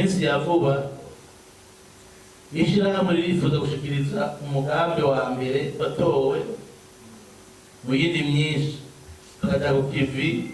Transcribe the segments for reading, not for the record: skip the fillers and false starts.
Minsi ya vuba, ishyirahamwe ririfuza gushikiriza umugambi wa mbere watowe mu yindi myinshi, tukaja ku kivi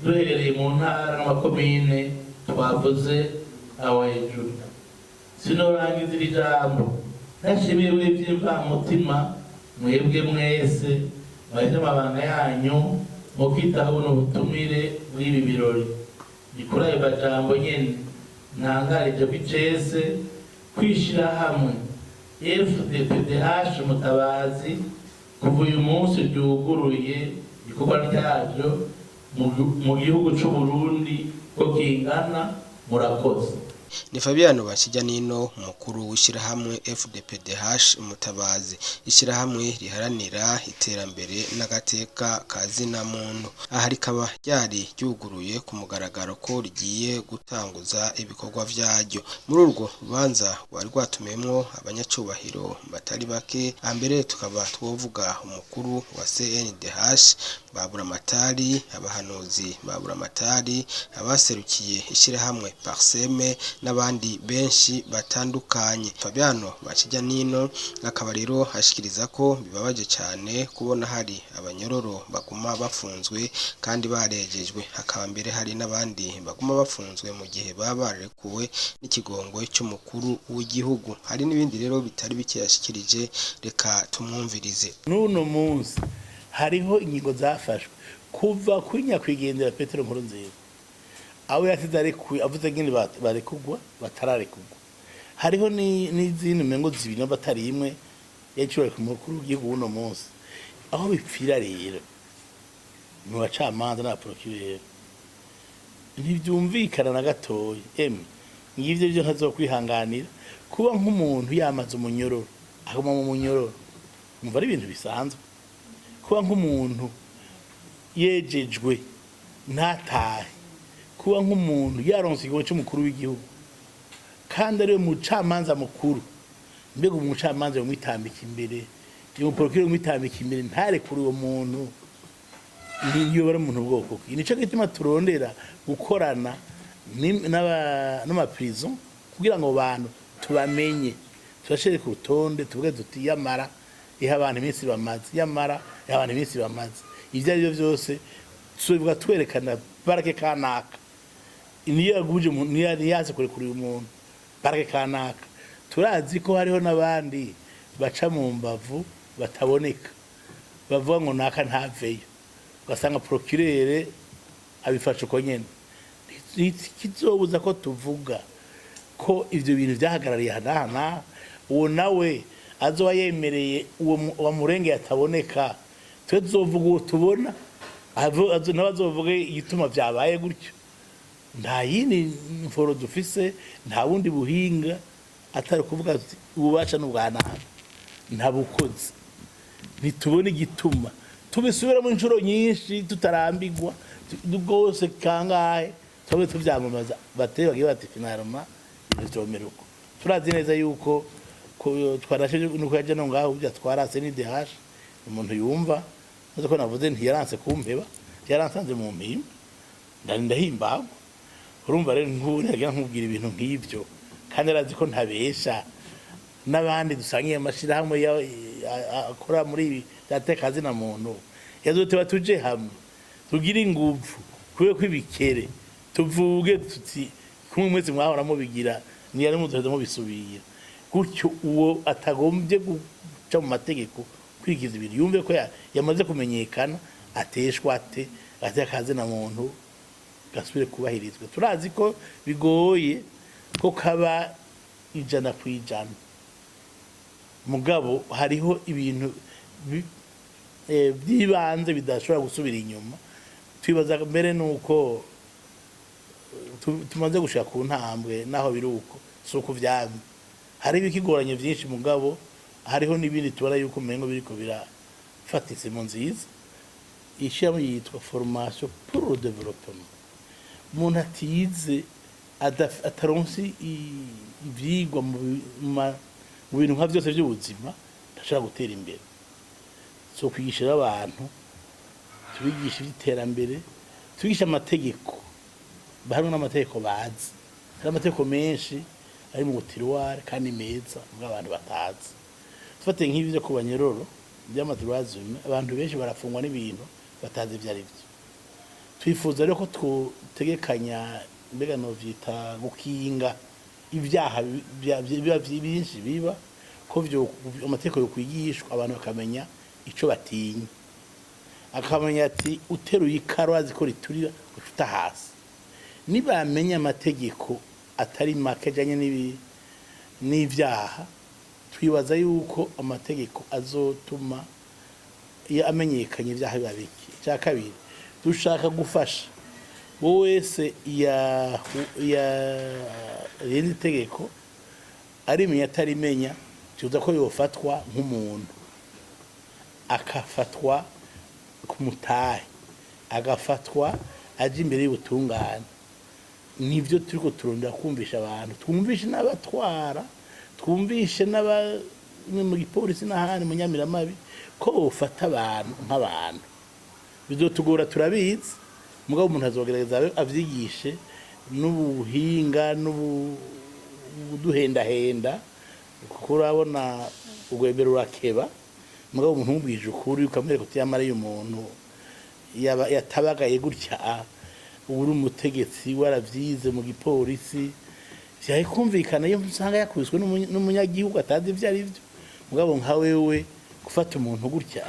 duherereye mu ntara n'amakomine twavuze aho hejuru. Sinorangiza iri jambo ntashimiye iby'imvamutima mwebwe mwese mwaheze amabanga yanyu mu kwitaho buno butumire bw'ibi birori. Ni kuri ayo majambo nyene ntangarije ko icese kwishirahamwe FDPDH Mutabazi kuva uyu munsi ryuguruye igikorwa ryaryo mu gihugu c'u Burundi ko kingana. Murakoze. Ni Fabiano Banshijyanino, umukuru w'ishyirahamwe FDPDH Mutabazi, ishyirahamwe riharanira iterambere n'agateka ka zina muntu. Aha rikaba ryari ryuguruye ku mugaragaro ko rigiye gutanguza ibikorwa vyaryo. Muri urwo rubanza rwari rwatumiyemwo abanyacubahiro batari bake, hambere tukaba twovuga umukuru wa CNDH, ba Buramatari, abahanuzi ba Buramatari, abaserukiye ishyirahamwe Parsem n'abandi benshi batandukanye. Fabiano Banshijyanino akaba rero ashikiriza ko bibabaje cyane kubona hari abanyororo baguma bafunzwe kandi barejejwe, hakaba mbere hari n'abandi baguma bafunzwe mu gihe baba barekuwe n'ikigongwe cy'umukuru w'igihugu. Hari n'ibindi rero bitari bike yashikirije, reka tumwumvirize. N'uno munsi hariho ingingo zafashwe kuva kuri nyakwigendera Petero Nkurunziza, abo yasize arekuye, avuze ngene barekugwa batararekugwa. Hariho n'izindi umengo zibiri namba atari imwe yaciwe ku mukuru w'igihugu w'uno munsi. Aho bipfira rero mu bacamanza n'abaprocureur ntibyumvikana na gatoya. Emwe, ngivyo byo ntazokwihanganira kuba nk'umuntu yamaze umunyororo, aguma mu munyororo, umva ari ibintu bisanzwe. Kuba nk'umuntu yejejwe ntatahe, kuba nk'umuntu yaronse ikigo cy'umukuru w'igihugu kandi ariwe mucamanza mukuru, mbega umucamanza yomwitambika imbere, umuprocureur yomwitambika imbere ntarekure uwo muntu, niyo bari umuntu bwoko ki? Nico gituma turondera gukorana n'amaprison kugira ngo bantu tubamenye, tubashire ku rutonde, tuvuge tuti yamara iha abantu iminsi bamaze, yamara iha abantu iminsi bamaze. Ibyo ari byo byose tubivuga twerekana parquet kanaka niyo yaguje umuntu, niyo yaze kurekura uyu muntu, parquet kanaka. Turazi ko hariho n'abandi baca mu mbavu bataboneka, bavuga ngo naka ntaveyo, ugasanga procureur abifashe uko nyene. Kizobuza ko tuvuga ko ivyo bintu vyahagarariye aha n'aha n'aha. Uwo nawe azoba yemereye uwo wamurengeye ataboneka, twe tuzovuga uwo tubona, nawe azovuge igituma vyabaye gutyo. Nta yindi mforo dufise, nta bundi buhinga atari kuvuga tuti ububasha n'ubwa nabi nta bukozi. Ntitubona igituma tubisubiramo inshuro nyinshi tutarambigwa rwose. Kangahe twabe tuvyamamaza, bateye bagiye bati finalement ibintu vyomera uko. Turazi neza yuko ko twarashe nuko yaje no ngaho burya twarase ni DH umuntu yumva nzi ko navuze ntiyaranse kumpeba, yaransanze mu mpimba, ndari ndahimbagwa. Urumva rero nk'ubu ntagira nkubwira ibintu nk'ivyo, kandi arazi ko ntabesha n'abandi dusangiye amashirahamwe akora muri ibi bya tekazi na muntu. Yazoteba tuje hamwe tugire inguvu kubera ko ibikere tuvuge tuti kumwe mwese mwahora mubigira, ntiyari muzoheza mubisubira gutyo. Uwo atagombye guca mu mategeko kwigiza ibintu yumve ko yamaze kumenyekana, ateshwa ate ate na muntu gasubire kubahirizwa. Turazi ko bigoye ko kaba 100%, mugabo hariho ibintu by'ibanze bidashobora gusubira inyuma. Twibaza mbere nuko tumaze gushika ku ntambwe, naho biri uko si uko vyamye, hari ibikigoranye vyinshi, mugabo hariho n'ibindi tubona yuko umengo biriko birafata isemo nziza. Ishirahamwe yitwa Formation pour le développement. Umuntu atize, ataronse ivyigwa mu bintu nka vyose vy'ubuzima, ntashobora gutera imbere. So kwigisha rero abantu, tubigisha ivy'iterambere, tubigisha amategeko, bahanwe n'amategeko bazi. Hari amategeko menshi ari mu tiroir kandi meza abantu batazi. Tufate nk'ibi byo ku banyororo by'ama droits humains, abantu benshi barafungwa n'ibintu batazi ibyo ari byo. Twifuza rero ko twotegekanya, mbega novyita gukinga ibyaha biba byinshi biba, ko vyo amategeko yo kwigishwa abantu bakamenya ico batinya, akamenya ati uteruye ikaro azi ko riturira ucuta hasi. Nibamenya amategeko atari make ajanye n'ivyaha, twibaza yuko amategeko azotuma iyo amenyekanye ibyaha biba bike. Icya kabiri, dushaka gufasha wowe wese yarenze itegeko, arimenya atarimenya, tuza ko yofatwa nk'umuntu, akafatwa ku mutahe, agafatwa aja imbere y'ubutungane. Nivyo turiko turondera kumvisha abantu, twumvishe n'abatwara, twumvishe n'aba mu gipolisi n'ahandi mu nyamiramabi ko bofata abantu nk'abantu. Bizotugora, turabizi, mugabo umuntu azogerageza avyigishe n'ubuhinga n'ubuduhendahenda, kuko urabona urwembe rurakeba. Mugabo umuntu umubwije ukuri, ukamwereka uti yamara uyu muntu yatabagaye gutya, uba uri umutegetsi waravyize mu gipolisi, vyari kumvikana iyo usanga yakubiswe n'umunyagihugu atazi ivyo ari vyo. Mugabo nka wewe gufata umuntu gutya,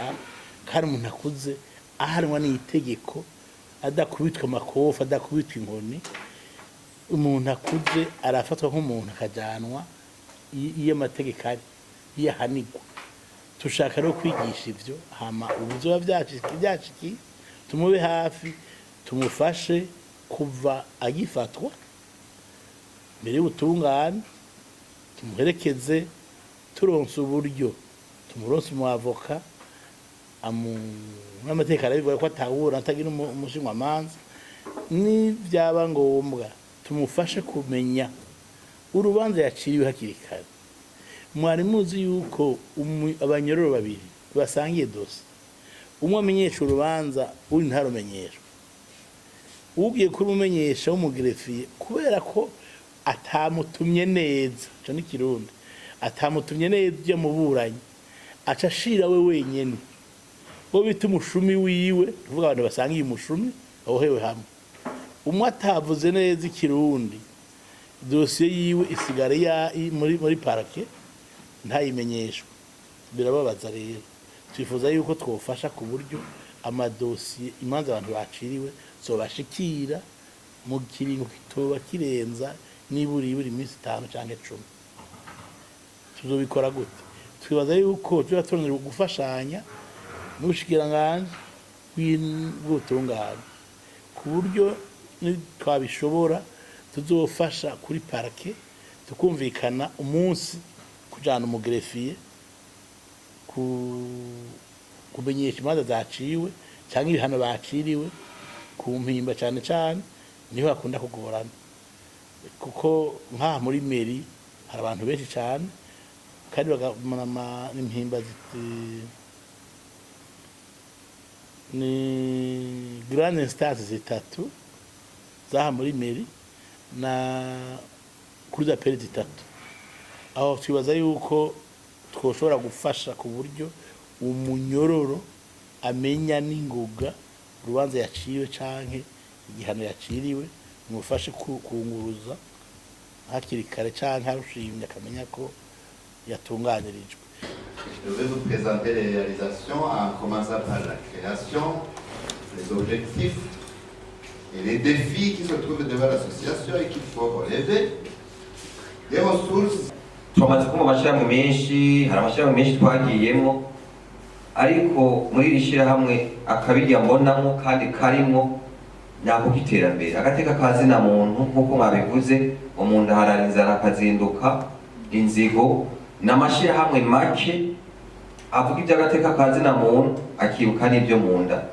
kandi umuntu akuze ahanwa n'itegeko, adakubitwa amakofi, adakubitwa inkoni, umuntu akuze arafatwa nk'umuntu akajanwa iyo amategeko ari, iyo ahanigwa. Tushaka rero kwigisha ivyo, hama ubuzoba vyashiki tumube hafi, tumufashe kuva agifatwa mbere y'ubutungane, tumuherekeze, turonse uburyo tumuronse umwavoka n'amategeko arabivuga ko atawura atagira umushinwamanza. Nibyaba ngombwa tumufashe kumenya urubanza yaciriwe hakiri kare. Mwari muzi yuko abanyororo babiri basangiye dosiye, umwe amenyesha urubanza, undi ntarumenyeshwa? Ugiye kurumenyesha w'umu greffier, kubera ko atamutumye neza, ico ni Kirundi, atamutumye neza ujya muburanyi, aca ashira we wenyene wo bita umushumi wiwe. Tuvuga abantu basangiye umushumi babohewe hamwe, umwe atavuze neza Ikirundi, dosiye yiwe isigara muri parquet, ntayimenyeshwe. Birababaza. Rero twifuza yuko twofasha ku buryo amadosiye, imanza abantu baciriwe zobashikira mu kiringo kitoba kirenza niburi buri minsi 5 canke 10. Tuzobikora gute? Twibaza yuko tuba turondera gufashanya n'ubushikiranganji bw'ubutungane, ku buryo twabishobora tuzofasha kuri parquet, tukumvikana umunsi kujana umu greffier kumenyesha imanza zaciwe cyangwa ibihano baciriwe ku Mpimba. Cyane cyane niho hakunda kugorana, kuko nk'aha muri mairie hari abantu benshi cyane, kandi bagamana impimba ni grande instance zitatu zaha muri mairie na cour d'appel zitatu. Aho twibaza yuko twoshobora gufasha ku buryo umunyororo amenya n'ingoga urubanza yaciwe canke igihano yaciriwe, mufashe kunguruza hakiri kare canke arushimye akamenya ko yatunganirijwe. Je vais vous présenter les réalisations en commençant par la création, les objectifs et les défis qui se trouvent devant l'association et qu'il faut relever, les ressources. Turamaze kumva amashyirahamwe menshi, hari amashyirahamwe menshi twagiyemo, ariko muri iri shyirahamwe akabirya mbonamo kandi karimwo ni ako k'iterambere, agateka ka zina muntu. Nk'uko mwabivuze, umuntu aharara inzara akazinduka inzigo. Ni amashyirahamwe make avuga iby'agateka ka zina muntu akibuka n'ibyo mu nda.